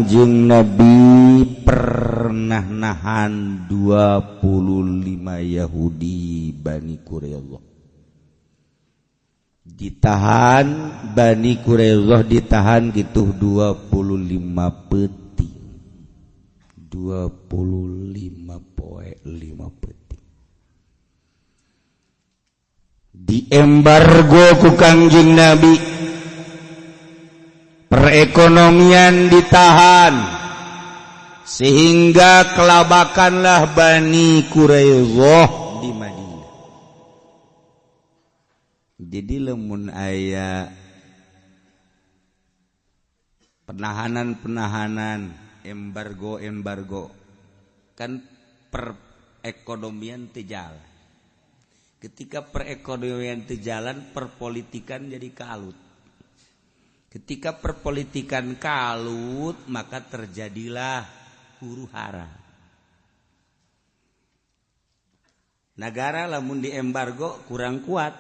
Kangjeng Nabi pernah nahan 25 Yahudi Bani Quraidah. Ditahan Bani Quraidah, ditahan gitu 25 peuting, 25 poe 5 peuting diembargo ku Kangjeng Nabi, perekonomian ditahan, sehingga kelabakanlah Bani Quraidah di Madinah. Jadi lemun aya penahanan-penahanan, embargo-embargo, kan perekonomian teu jalan. Ketika perekonomian teu jalan, perpolitikan jadi kalut. Ketika perpolitikan kalut, maka terjadilah huru hara. Negara lamun diembargo kurang kuat,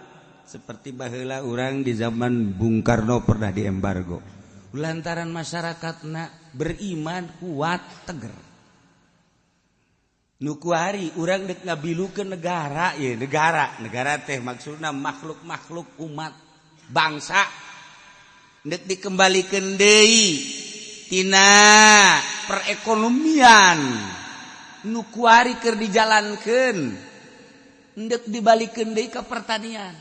seperti baheula urang di zaman Bung Karno pernah diembargo. Lantaran masyarakatna beriman kuat, teger. Nu kuari urang dek ngabilukeun negara ya, negara negara teh maksudna makhluk-makhluk umat bangsa dek dikembalikan deui tina perekonomian nu kuari keur dijalankeun, ndek dibalikeun deui ka pertanian.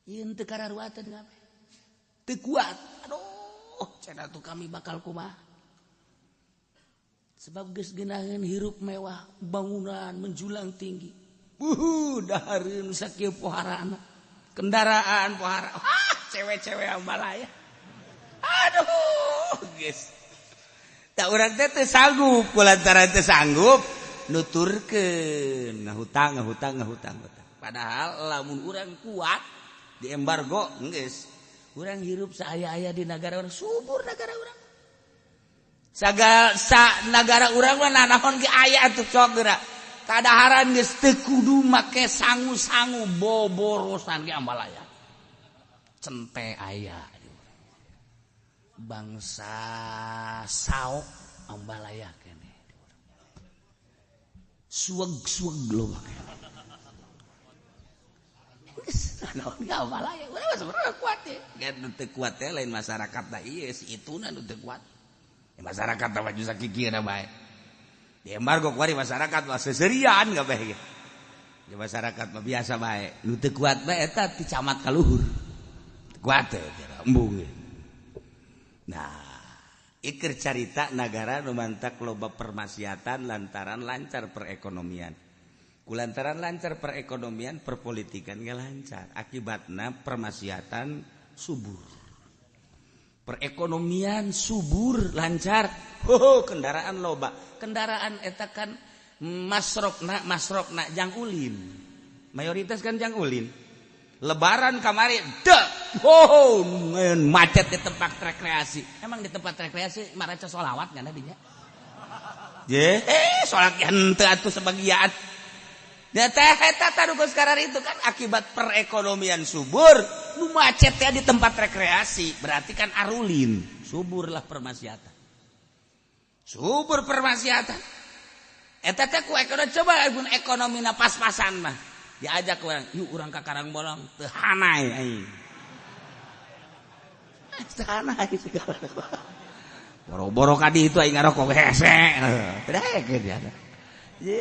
Ieu teu kararuateun kabeh, teu kuat. Aduh, cenah tuh, kami bakal kumaha, sebab geus geunaheun hirup mewah, bangunan menjulang tinggi, dahareun sakieu poharana, kendaraan pohara, cewek-cewek ambalaya. Aduh, geus tak urang teh teu sanggup. Kulantaran teu sanggup nuturkeun, ngahutang, ngahutang, ngahutang, ngahutang. Padahal lamun urang kuat di embargo, geus urang hirup saaya-aya di negara urang, subur negara urang. Sagal sa negara urang mah nanaon ge aya atuh. Sok geura kadaharan geus teu kudu make sangu-sangu, boborosan ge ambalaya, cente aya, bangsa saok ambalaya kene, suweg-suweg lo naon ge ambalaya. Urang mah sebenarnya kuat ya. Kan teu kuat teh lain masyarakat da ieu si ituna nu teu kuat. Ya, masyarakat mah baju sakikieuna bae. Di embargo kuari masyarakat mah seserian kabeh ge. Ya, masyarakat mah biasa bae. Nu teu kuat bae eta ti camat ka luhur. Teu kuat teh embung. Nah, iker carita negara nu mantak loba permaksiatan lantaran lancar perekonomian. Kulantaran lancar perekonomian, perpolitikan ge lancar. Akibatna permaksiatan subur. Perekonomian subur lancar. Oh, kendaraan loba. Kendaraan eta kan masrokna masrokna jang ulin. Mayoritas kan jang ulin. Lebaran kamari dek. Oh, macet di tempat rekreasi. Emang di tempat rekreasi maraca solawat nggak dinya? Je, sholat henteu atuh sebagian. Ya teh eta taruh sekarang itu kan akibat perekonomian subur, nu macet ya di tempat rekreasi, berarti kan arulin, suburlah permaksiatan. Subur permaksiatan. Eta teh ku ekonomi, coba pun ekonomina pas-pasan mah. Diajak orang, yuk urang ka Karangbolong, teu hanai aing. Teu hanai segala. Boro-boro ka ditu aing ngarokok hese. Teu daekeun ya. Ye.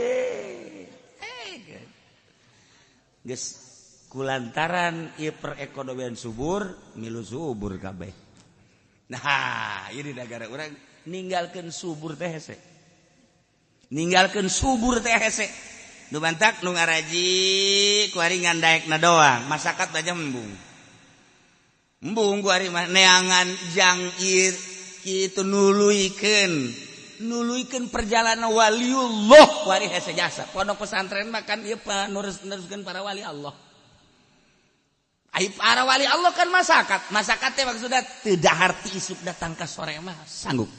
Geus kulantaran ieu perekonomian subur, milu subur kabeh. Nah, ini negara urang ninggalkeun subur teh hese. Ninggalkeun subur teh hese. Nu mantak nu ngaraji kuari ngan daekna doang, masyarakat aja embung. Embung kuari mah neangan jang ieu kitu nuluykeun. Nuluykeun perjalanan waliullah kuari hese jasa. Pondok pesantren mah kan ieu neruskeun para wali Allah. Ai para wali Allah kan masyarakat. Masyarakat teh maksudna teu dahar ti isuk datang ka sore mah sanggup.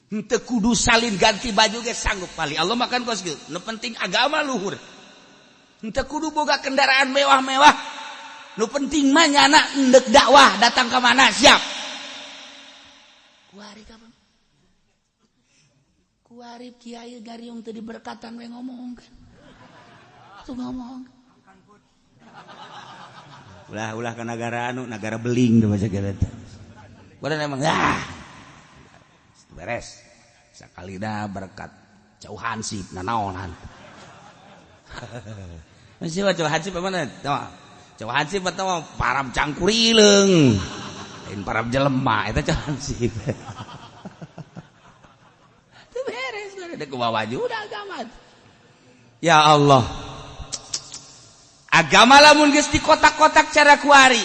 Henteu kudu salin ganti baju ge sanggup. Wali Allah mah kan kos kieu. Nu penting agama luhur. Henteu kudu boga kendaraan mewah-mewah. Nu penting mah nyana endek dakwah datang ka mana siap. Kuari kapan? Kuari kiai gariung teu diberkatan we ngomongkeun. Tuh ngomong. Ulah-ulah ke negara anu negara beling tuh bahasa kita. Badan emang ah. Beres. Sakali dah berkat jauh hansip nanaonan. Masih mah jauh hansip mana? Jauh hansip atau param cangkurileung. Lain param jelema eta jauh hansip. Teu beres ada ke bawah juga agama. Ya Allah. Agama lamun geus di kotak-kotak cara kuari.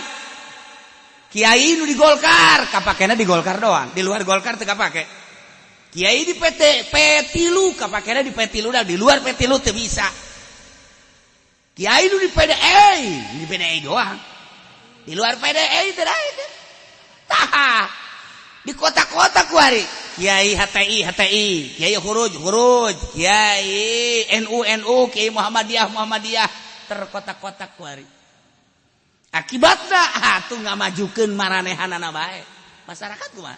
Kiai nu di Golkar, kapakena di Golkar doang. Di luar Golkar teu kapake. Kiai di PT P3 kapakena di P3 dah, di luar P3 teu bisa. Kiai nu di PDI, di PDI doang. Di luar PDI teu aya. Tah. Di kota-kota kuari. Kiai HTI HTI, Kiai Khuruj Khuruj, Kiai NU NU, Kiai Muhammadiyah Muhammadiyah, terkotak-kotak kuari. Akibatna atuh ngamajukeun maranehanana bae. Masyarakat kumaha?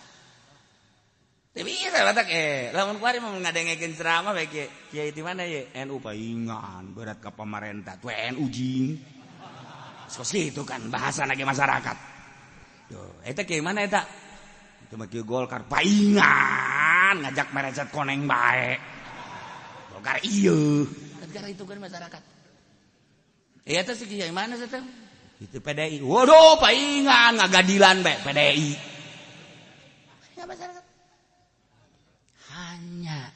Teu bisa batak lamun kuari mah ngadengekeun ceramah bae kiai di mana ye? NU paingan berat ka pamarentah tuh NU jing. Kos kitu kan bahasa lagi masyarakat. Tuh, eta kiai mana eta? Itu mah kiai Golkar paingan ngajak merecet koneng bae. Golkar ieu. Kan gara itu kan masyarakat. Iya teh si kiai mana sih teh? Itu PDI. Waduh, paingan ngagadilan bae PDI. Ya masyarakat. Hanya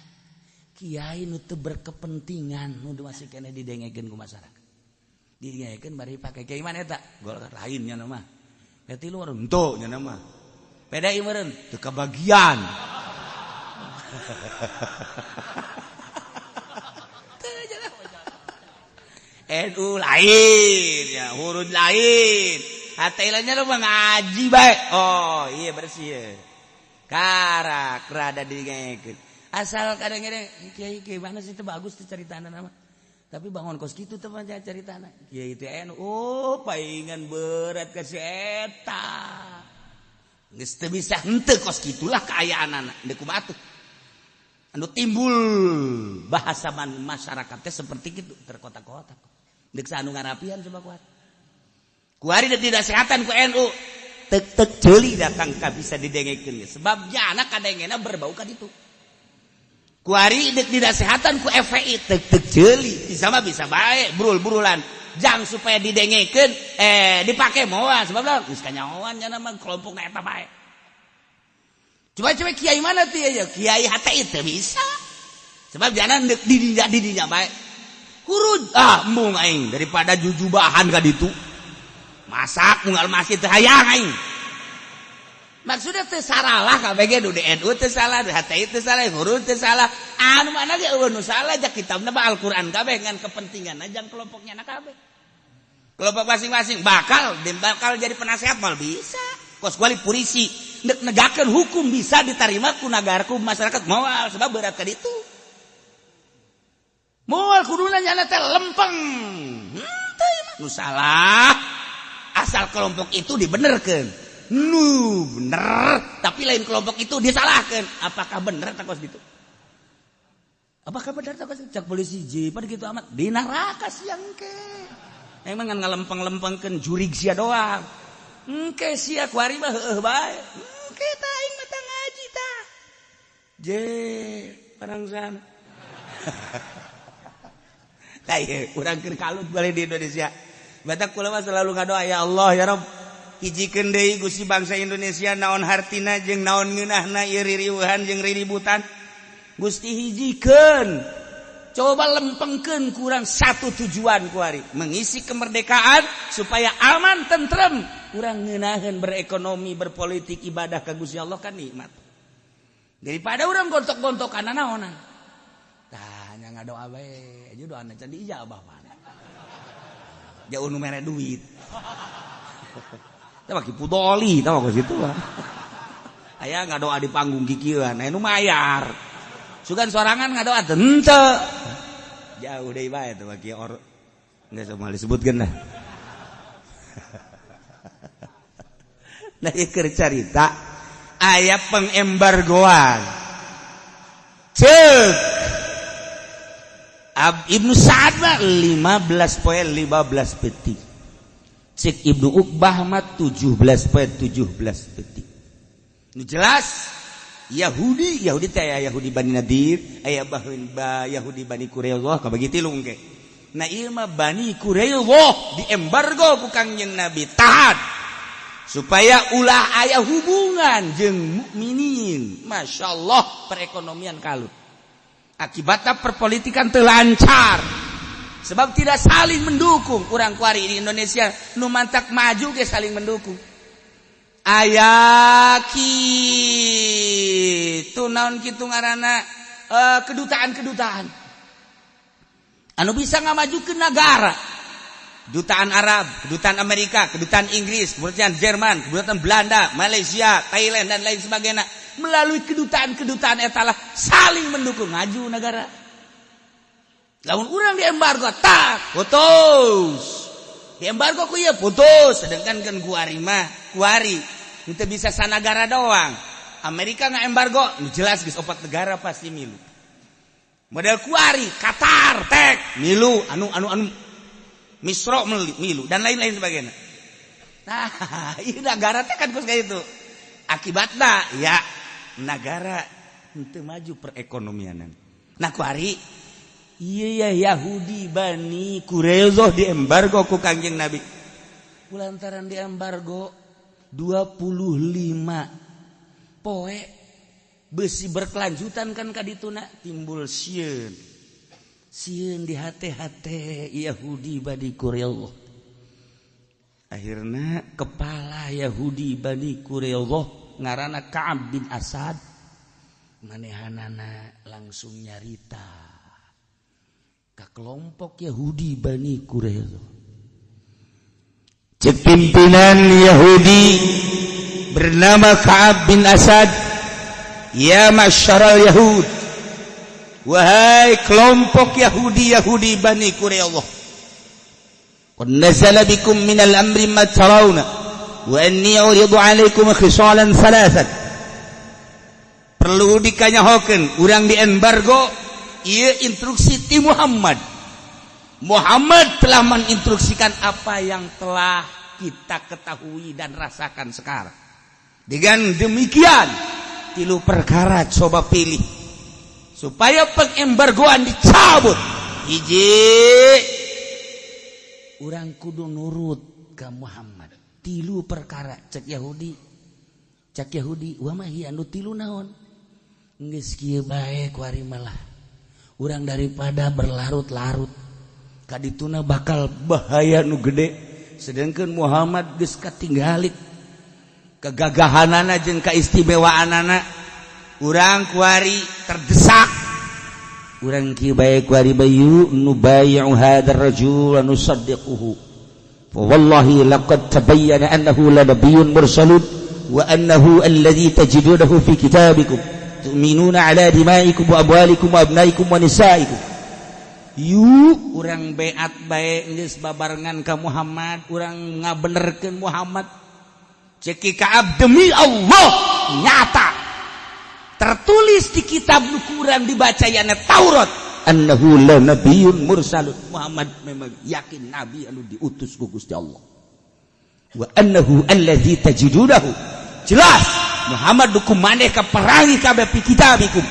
kiai nu teu berkepentingan nu masih keneh didengekeun ku masyarakat. Didengekeun bari pake kiai mana eta? Golkar lain nya mah. Berarti lu henteu nya mah. PDI meureun teu kabagian. NU lain ya, huruf lain. HTI lainnya lu mah ngaji bae. Oh, iya bersih ya. Karak rada didengekeun. Asal kadang-kadang kiai kiai mana sih itu bagus tuh ceritana nama. Tapi bangun kos kitu teh mah ceritana. Kiai teh NU, oh paingan berat ka si eta. Geus teu bisa henteu kos kitulah kaayaanana. Deuk kumaha tuh? Anu timbul bahasa masyarakatnya seperti gitu terkotak-kotak. Deuk anu ngarapian coba kuat. Kuari tidak sehatan ku NU. Tek-tek ceuli datang ka bisa didengekeun sebab jana kadengena berbau ka ditu. Kuari dek tidak sehatan ku FPI tek-tek ceuli bisa mah bisa bae brul-brulan jang supaya didengekeun dipake moal sebab lah geus kanyahoan nya mah kelompok eta bae. Coba-coba kiai mana tuh ya? Kiai HTI teu bisa. Sebab jangan dek didinya didinya bae. Huruj ah embung aing daripada jujubahan ka ditu. Masak unggal masjid teu hayang aing. Maksudnya teu saralah kabeh nu di NU teu salah, di HTI teu salah, huruj teu salah. Anu mana ge eueuh nu salah ja kitabna mah Al-Qur'an kabeh ngan kepentingan jang kelompoknya na kabeh. Kelompok masing-masing bakal bakal jadi penasehat mal bisa. Kos kuali purisi nek negakeun hukum bisa diterima ku nagara ku masyarakat moal sebab berat ka ditu. Moal kuduna nyana teh lempeng. Henteu mah nu salah. Asal kelompok itu dibenerkeun. Nu bener, tapi lain kelompok itu disalahkeun. Apakah bener tak kos gitu? Apakah bener tak kos cak polisi J pada gitu amat di neraka siang ke. Emang ngan ngalempeng-lempengkeun jurig sia doang. Engke sia kuari mah heueuh bae. Engke tah aing mah tah ngaji tah. Je parangsan. Tah ieu urang keur kalut balik di Indonesia. Batak kula mah selalu ngadoa ya Allah ya Rabb. Hijikeun deui Gusti bangsa Indonesia naon hartina jeung naon ngeunahna ieu ririuhan jeung riributan. Gusti hijikeun. Coba lempengkeun kurang satu tujuan kuari, mengisi kemerdekaan supaya aman tentrem, kurang ngeunaheun berekonomi, berpolitik, ibadah ka Gusti Allah kan nikmat. Daripada urang gontok-gontokan naonan. Tah nya ngadoa bae, aja doana can diijabah mana. Jauh nu mere duit. Tah baki pudoli tah kos kitu mah. Aya ngadoa di panggung kikieuan, aya nu mayar. Sugan sorangan ngadoa henteu. Jauh deui bae teh baki or geus moal disebutkeun lah. Nah ieu keur carita Aya pengembargoan. Cek Ibnu Sa'ad mah 15 poe 15 peuting. Cek Ibnu Uqbah mah 17 poe 17 peuting. Nu jelas Yahudi, Yahudi teh aya Yahudi Bani Nadir, aya ba Yahudi Bani Quraidah, kabagi tilu engke. Nah, ieu mah Bani Quraidah diembargo ku Kangjeng Nabi, tahan supaya ulah aya hubungan jeung mukminin. Masya Allah, perekonomian kalut. Akibatnya perpolitikan teu lancar. Sebab tidak saling mendukung. Urang kuari di Indonesia nu mantak maju ge saling mendukung. Aya kitu naon kitu ngaranna, kedutaan-kedutaan anu bisa ngamajukeun negara. Kedutaan Arab, kedutaan Amerika, kedutaan Inggris, kedutaan Jerman, kedutaan Belanda, Malaysia, Thailand, dan lain sebagainya. Melalui kedutaan-kedutaan etalah saling mendukung maju negara. Lamun urang di embargo, tak putus. Di embargo ku ieu putus, sedangkan kan kuari mah, kuari itu bisa sanagara doang. Amerika nggak embargo, jelas geus opat negara pasti milu. Model kuari, Qatar, tek, milu, anu anu anu Misro milu dan lain-lain sebagainya. Nah, ini negara teh kan kos kayak itu. Akibatnya ya negara itu maju perekonomian. Nah, kuari iya ya Yahudi Bani Quraidah diembargo ku Kangjeng Nabi. Lantaran diembargo 25 poe besi berkelanjutan kan kadituna timbul sieun. Sieun di hati-hati Yahudi Bani Quraidah. Akhirnya kepala Yahudi Bani Quraidah ngaranna Ka'ab bin Asad, manehanana langsung nyarita ke kelompok Yahudi Bani Quraidah. Cek pimpinan Yahudi bernama Ka'ab bin Asad, "Ya ma'syaral Yahud, wahai kelompok Yahudi Yahudi Bani Quraidah, qad nazala bikum minal amri ma tarawna wa anni uridu alaikum khisalan thalathan." Perlu dikanyahokeun, urang di embargo ieu instruksi ti Muhammad. Muhammad telah menginstruksikan apa yang telah kita ketahui dan rasakan sekarang. Dengan demikian, tilu perkara coba pilih supaya pengembargoan dicabut. Hiji, urang kudu nurut ke Muhammad. Tilu perkara cek Yahudi. Cek Yahudi, wa ma hiya, anu tilu naon? Geus kieu bae kuari malah. Urang daripada berlarut-larut kadituna bakal bahaya nu gede, sedangkan Muhammad geus katinggali kegagahanana jeung kaistimewaanana, urang kuari terdesak, urang kieu bae kuari bayu nubayyi'u hadzal rajul wa nusaddiquhu, fa wallahi laqad tabayyana annahu la nabiyyun mursalun wa annahu alladhi tajidunahu fi kitabikum tu'minuna ala dima'ikum wa amwalikum wa abnaikum wa nisaikum. Yuk urang beat bae geus babarengan ka Muhammad, urang ngabenerkeun Muhammad. Cek Kaab, demi Allah, nyata tertulis di kitab nu kurang dibaca yana Taurat, annahu la nabiyyun mursalun. Muhammad memang yakin nabi anu diutus ku Gusti Allah, wa annahu allazi tajidunahu, jelas Muhammad duku maneh kaperangi kabeh, fi kitabikum,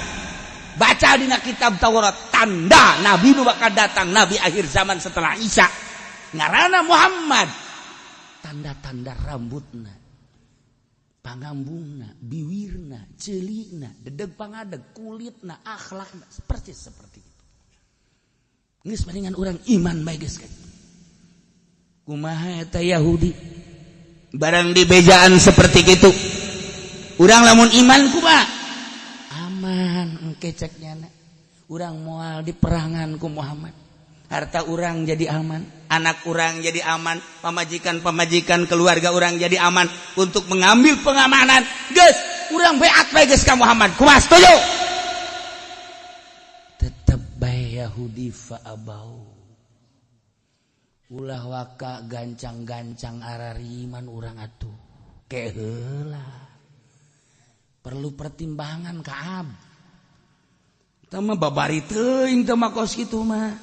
baca dina kitab Taurat, tanda nabi nu bakal datang, nabi akhir zaman setelah Isa ngaranna Muhammad, tanda-tanda rambutna, pangambungna, biwirna, celina, dedeg pangadeg, kulitna, akhlakna persis seperti itu. Geus mendingan urang iman bae geus. Kumaha eta Yahudi barang di bejaan seperti itu? Urang lamun iman kumaha? Aman engke cek nyana. Urang moal di perangan ku Muhammad. Harta urang jadi aman, anak urang jadi aman, pamajikan-pamajikan keluarga urang jadi aman untuk mengambil pengamanan. Geus, urang beat bae geus ka Muhammad. Kumaha, setuju? Tetep bae Yahudi fa'abau. Ulah waka gancang-gancang arariman urang atuh. Ke heula. Perlu pertimbangan kaab. Teu mah babari teuing teu mah kos kitu mah.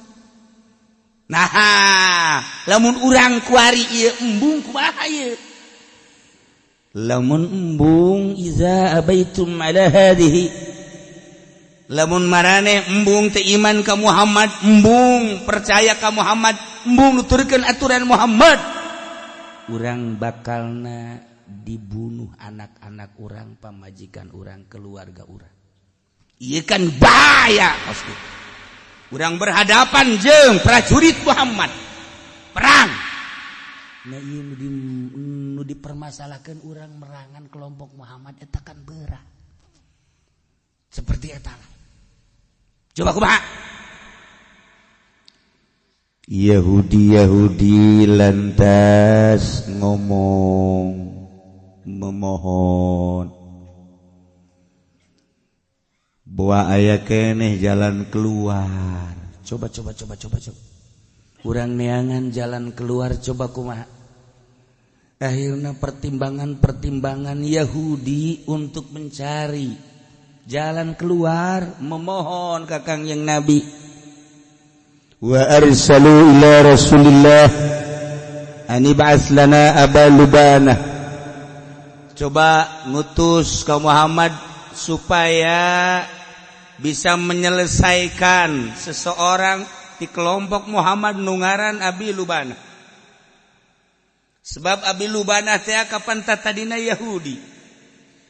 Nah, lamun urang kuari ieu embung kumaha ieu? Lamun embung, iza abaitum ala hadhihi, lamun marane embung teu iman ka Muhammad, embung percaya ka Muhammad, embung nuturkeun aturan Muhammad, urang bakalna dibunuh anak-anak urang, pamajikan urang, keluarga urang. Iya kan bahaya pasti. Urang berhadapan jeung prajurit Muhammad perang. Nah, ieu nu dipermasalahkan, urang merangan kelompok Muhammad eta kan berat. Seperti eta lah. Coba kumaha? Yahudi Yahudi lantas ngomong, memohon bahwa aya keneh jalan keluar. Coba, coba, coba, coba, coba kurang neangan jalan keluar. Coba kumaha? Akhirnya pertimbangan-pertimbangan Yahudi untuk mencari jalan keluar, memohon ka Kangjeng Nabi. Wa arsalu ila Rasulillah an ib'ats lana Aba Lubana. Coba ngutus ke Muhammad supaya bisa menyelesaikan seseorang di kelompok Muhammad nu ngaran Abi Lubana, sebab Abi Lubana teh kapan tadina Yahudi,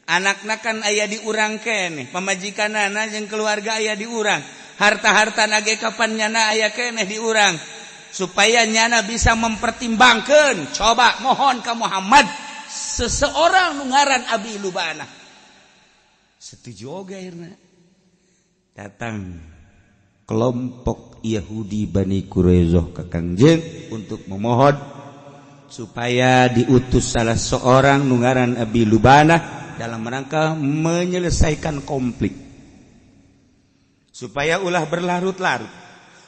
anakna kan aya di urang keneh, pamajikanana jeung keluarga aya di urang, harta-harta nage kapan nyana aya keneh di urang, supaya nyana bisa mempertimbangkan. Coba mohon ke Muhammad seseorang nu ngaran Abi Lubana. Setuju oge. Akhirnya datang kelompok Yahudi Bani Quraizoh ke Kangjeng untuk memohon supaya diutus salah seorang nu ngaran Abi Lubana dalam rangka menyelesaikan konflik supaya ulah berlarut-larut.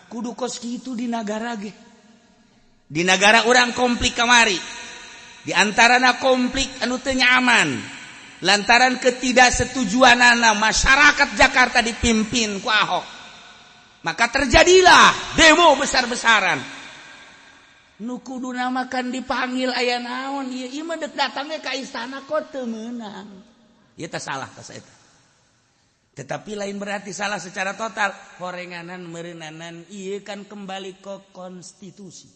Kudu kos kitu di negara ge. Di negara urang konflik kamari di antarana konflik anu teu nyaman lantaran ketidaksetujuanana masyarakat Jakarta dipimpin ku Ahok, maka terjadilah demo besar-besaran. Nu kuduna makan dipanggil, aya naon ieu? Ieu mah dek datangnya ka istana kok teu meunang. Ieu teh salah tas eta, tetapi lain berarti salah secara total. Horenganan meureunnanan ieu kan kembali ke konstitusi.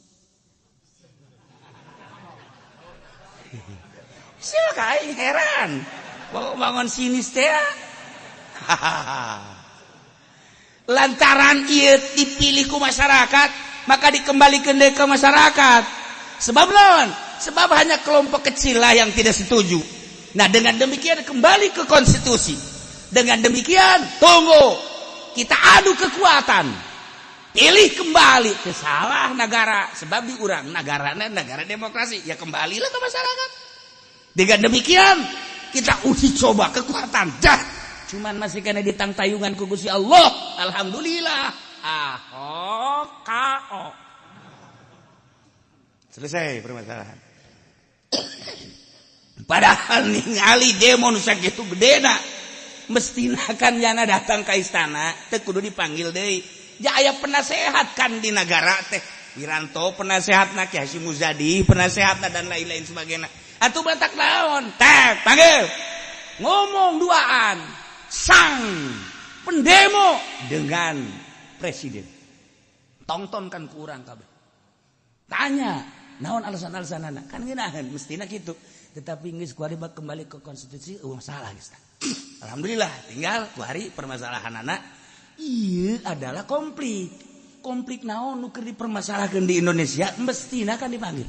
Siapa aing heran bangun sinis teh, lantaran ieu dipilih ku masyarakat maka dikembalikan deui ke masyarakat. Sebab lawan, sebab hanya kelompok kecil lah yang tidak setuju. Nah, dengan demikian kembali ke konstitusi. Dengan demikian tunggu, kita adu kekuatan, pilih kembali ke salah negara, sebab di urang negara negara demokrasi ya kembalilah ke masyarakat. Dengan demikian kita uji coba kekuatan dah, cuman masih kena ditangtayungan ku Gusti Allah. Alhamdulillah, Ahok KO, selesai permasalahan. Padahal ningali demo nu sakitu gedena, mestina kan yana datang ke istana teu kudu dipanggil deui. Ja aya penasehat kan di negara teh, Wiranto penasehatna, Ki Hasyim Muzadi penasehatna, dan lain-lain sebagainya. Atuh batak naon teh panggil ngomong duaan sang pendemo dengan presiden? Tonton kan kurang kabeh, tanya naon alasan-alasan anak kan ngeunaheun, mestina kitu. Tetapi geus kuari kembali ke konstitusi, eueuh masalah geus. Alhamdulillah, tinggal kuari permasalahan anak iya adalah konflik. Konflik naon nu keur dipermasalahkeun di Indonesia, mestina kan dipanggil.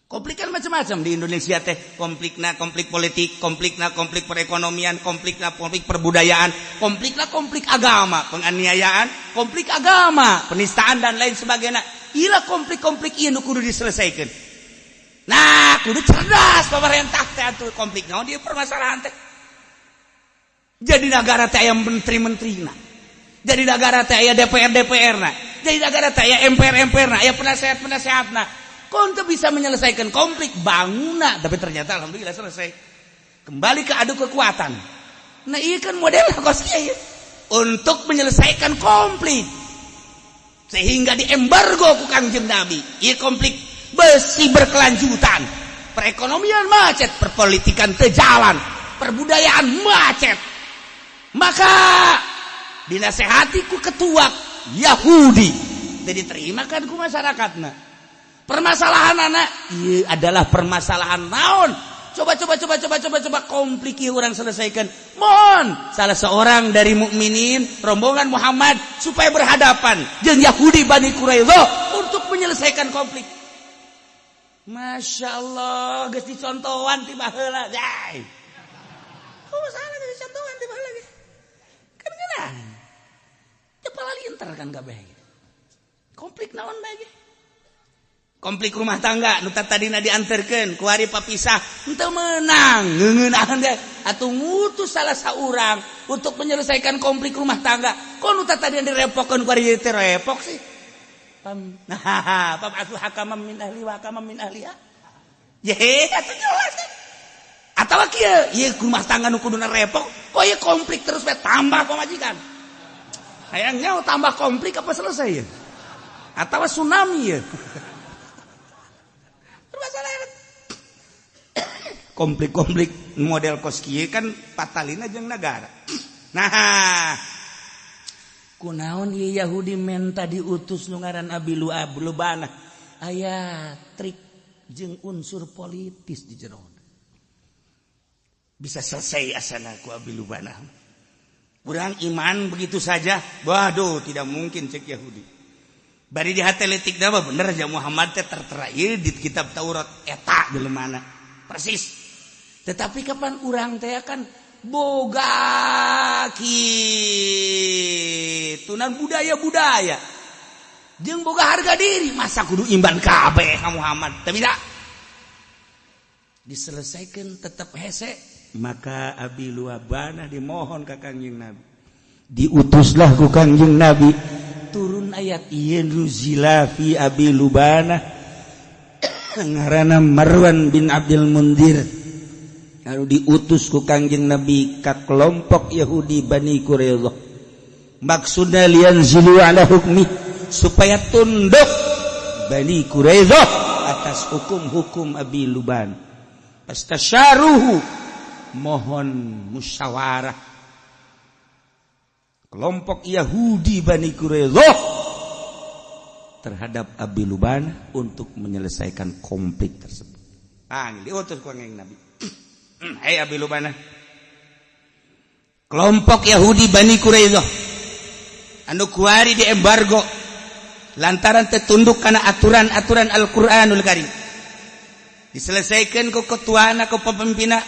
Konflik kan macam-macam di Indonesia teh. Konflikna konflik politik, konflikna konflik perekonomian, konflikna konflik perbudayaan, konflikna konflik agama, penganiayaan, konflik agama, penistaan, dan lain sebagainya. Ila konflik-konflik ieu nu kudu diselesaikan. Nah, kudu cerdas pemerintah teh atuh. Konflik naon dia permasalahan teh? Jadi negara teh aya menteri-menterina, jadi negara teh aya DPR DPR na, jadi negara teh aya MPR MPR na, aya penasehat penasehatna. Kok untuk bisa menyelesaikan konflik bangunan, tapi ternyata alhamdulillah selesai. Kembali ke adu kekuatan. Nah, iya kan model kos kieu untuk menyelesaikan konflik sehingga diembargo ku Kangjeng Nabi. Ieu konflik besi berkelanjutan, perekonomian macet, perpolitikan teu jalan, perbudayaan macet. Maka dinasehati ku ketua Yahudi, jadi diterima kan ku masyarakatna. Permasalahan anak iya adalah permasalahan naon? Coba, coba, coba, coba, coba, coba, konflik orang selesaikan. Mohon salah seorang dari mukminin rombongan Muhammad supaya berhadapan jeung Yahudi Bani Quraidah untuk menyelesaikan konflik. Masya Allah, geus dicontohan ti baheula. Jai. Kok salah dicontohan ti baheula ge? Kan ngeunah. Kepala linter kan kabeh. Konflik naon bae ge? Konflik rumah tangga nu tadina dianterkeun, kuari papisah, henteu meunang ngeuneunahan deh atuh ngutus salah saurang untuk menyelesaikan konflik rumah tangga. Kok nu tadina direpokeun, kuari teh repok sih? Pam nah, fab'atsu hakaman min ahli wa hakaman min ahliha. Ye, atuh jelas kan? Atawa kieu, ieu rumah tangga nu kuduna repok, kok ieu konflik terus we tambah pamajikan. Hayangnya tambah konflik apa selesai ya? Atau tsunami ya? Permasalahan konflik-konflik model kos kieu kan patalina jeung negara. Nah, kunaon ieu Yahudi menta diutus nu ngaran Abi Lubana? Aya trik jeung unsur politis di jero. Bisa selesai asana ku Abi Lubana. Urang iman begitu saja. Waduh, tidak mungkin cek Yahudi. Bari di hati letik dah bener aja Muhammad teh tertera ieu di kitab Taurat eta mana persis. Tetapi kapan urang teh kan boga kitu budaya-budaya jeung boga harga diri, masa kudu iman kabeh ka Muhammad? Tapi tidak diselesaikan, tetap hese. Maka Abi Lubana dimohon ka Kangjeng Nabi, diutuslah ku Kangjeng Nabi. Turun ayat ieu, nuzila fi Abi Lubana, ngaranna Marwan bin Abdul Mundir. Lalu diutus ku Kangjeng Nabi ka kelompok Yahudi Bani Quraidah, maksudna liyanzilu ala hukmi, supaya tunduk Bani Quraidah atas hukum-hukum Abi Luban. Fastasyaruhu, mohon musyawarah kelompok Yahudi Bani Quraidah terhadap Abi Luban untuk menyelesaikan konflik tersebut. Ah, diutus ku Nabi. Hei Abi Lubana. Kelompok Yahudi Bani Quraidah anu kuari di embargo lantaran tertunduk karena aturan-aturan Al-Qur'anul Karim. Diselesaikan ke ketuana, ke pemimpinna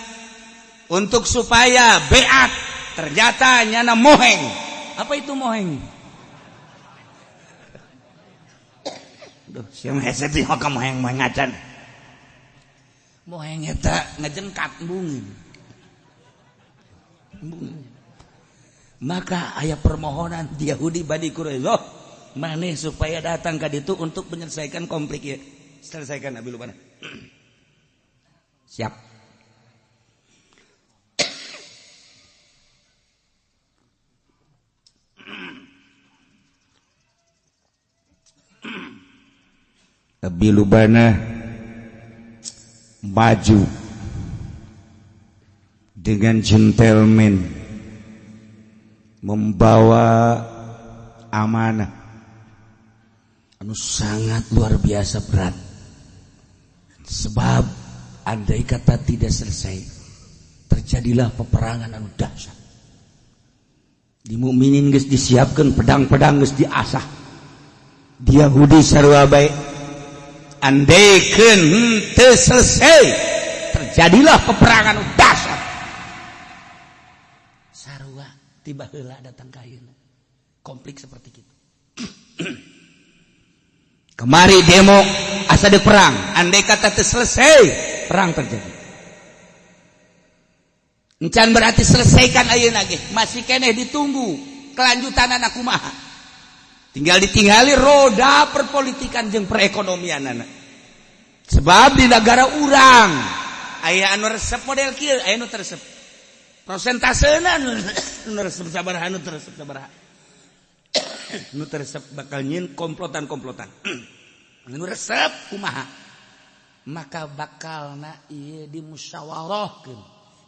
untuk supaya beat, ternyata nyana moheng. Apa itu moheng? Duh, siapa hese teh moheng, moheng acan. Moheng eta ngejengkat embungin. Embungin. Maka aya permohonan di Yahudi Bani Quraidah maneh supaya datang ke ditu untuk menyelesaikan konflik ya. Selesaikan, Abi Lubana. Siap. Abi Lubana maju dengan gentleman, membawa amanah anu sangat luar biasa berat, sebab andai kata tidak selesai, terjadilah peperangan anu dahsyat. Di mukminin geus disiapkan pedang-pedang, geus diasah. Di Yahudi sarua bae. Andaikeun henteu selesai, terjadilah peperangan dahsyat. Sarua tiba heula datang ka ayeuna konflik seperti itu. Kemari demo asa deuk perang, andai kata teu selesai, perang terjadi. Encan berarti selesaikan ayeuna ge, masih keneh ditunggu kelanjutan anak kumaha. Tinggal ditinggali roda perpolitikan jeung perekonomian anak. Sebab di negara urang Aya anu resep model kieu, aya nu teu resep. Prosentasena nu resep sabaraha, nu teu resep sabaraha. Nu teu resep bakal nyieun komplotan-komplotan. Nu resep kumaha? Maka bakalna ieu dimusyawarahkeun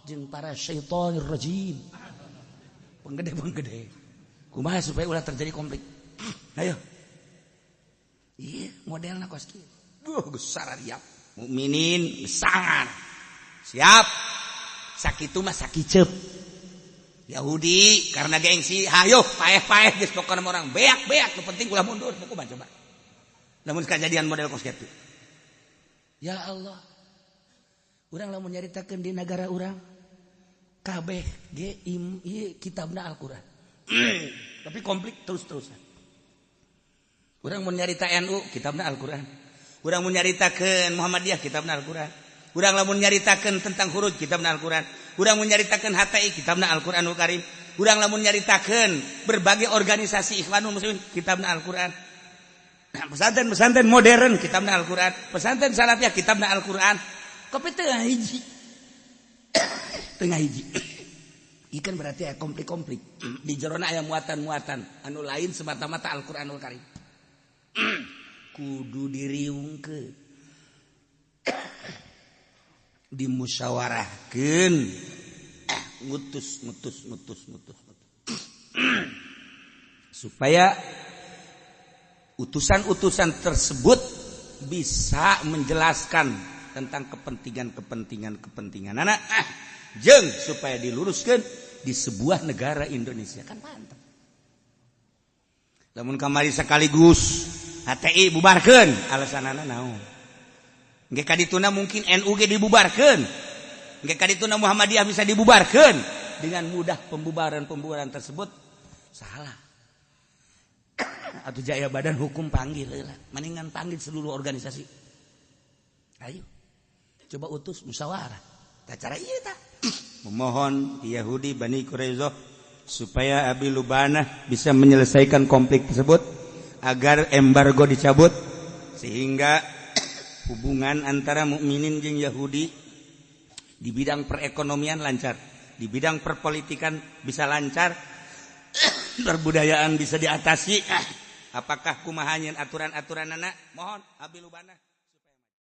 jeung para syaitonir rajim. Penggede-penggede. Kumaha supaya ulah terjadi konflik? Ayo. Iya, modelna kos kieu. Duh, geus sarariap. Mukminin sangar. Siap. Sakitu mah sakiceup. Yahudi karena gengsi, hayo paeh-paeh geus pokona orang beak-beak, nu penting ulah mundur, kumaha coba. Lamun kejadian model kos kitu. Ya Allah. Urang lamun nyaritakeun di negara urang kabeh ge im ieu kitabna Al-Qur'an. Tapi konflik terus-terusan. Urang mun nyarita NU kitabna Al-Qur'an. Urang mun nyaritakeun Muhammadiyah kitabna Al-Qur'an. Urang lamun nyaritakeun tentang huruf kitabna Al-Qur'an. Urang mun nyaritakeun HTI kitabna Al-Qur'anul Karim. Urang lamun nyaritakeun berbagai organisasi Ikhwanul Muslimin kitabna Al-Qur'an. Pesantren-pesantren modern kitabna Al-Qur'an. Pesantren Salafiyah kitabna Al-Qur'an. Kopi tengah hiji. Tengah hiji. Ikan berarti aya konflik-konflik. Di jerona aya muatan-muatan anu lain semata-mata Al-Qur'anul Karim. Kudu diriungkeun. Dimusyawarahkeun. Ngutus ngutus ngutus ngutus ngutus. Supaya utusan-utusan tersebut bisa menjelaskan tentang kepentingan-kepentingan kepentingan anak jeng supaya diluruskan di sebuah negara Indonesia kan mantap. Lamun kamari sekaligus HTI bubarkeun, alasanana naon? Engke kadituna mungkin NU ge dibubarkeun, engke kadituna Muhammadiyah bisa dibubarkeun dengan mudah. Pembubaran-pembubaran tersebut salah atau jaya badan hukum panggil lah, mendingan panggil seluruh organisasi, ayo coba utus musyawarah. Tak cara iya tak memohon Yahudi Bani Quraizoh supaya Abi Lubanah bisa menyelesaikan konflik tersebut agar embargo dicabut sehingga hubungan antara mukminin jeung Yahudi di bidang perekonomian lancar, di bidang perpolitikan bisa lancar, perbudayaan bisa diatasi. Apakah kumaha aturan-aturan anak? Mohon Abi Lubanah.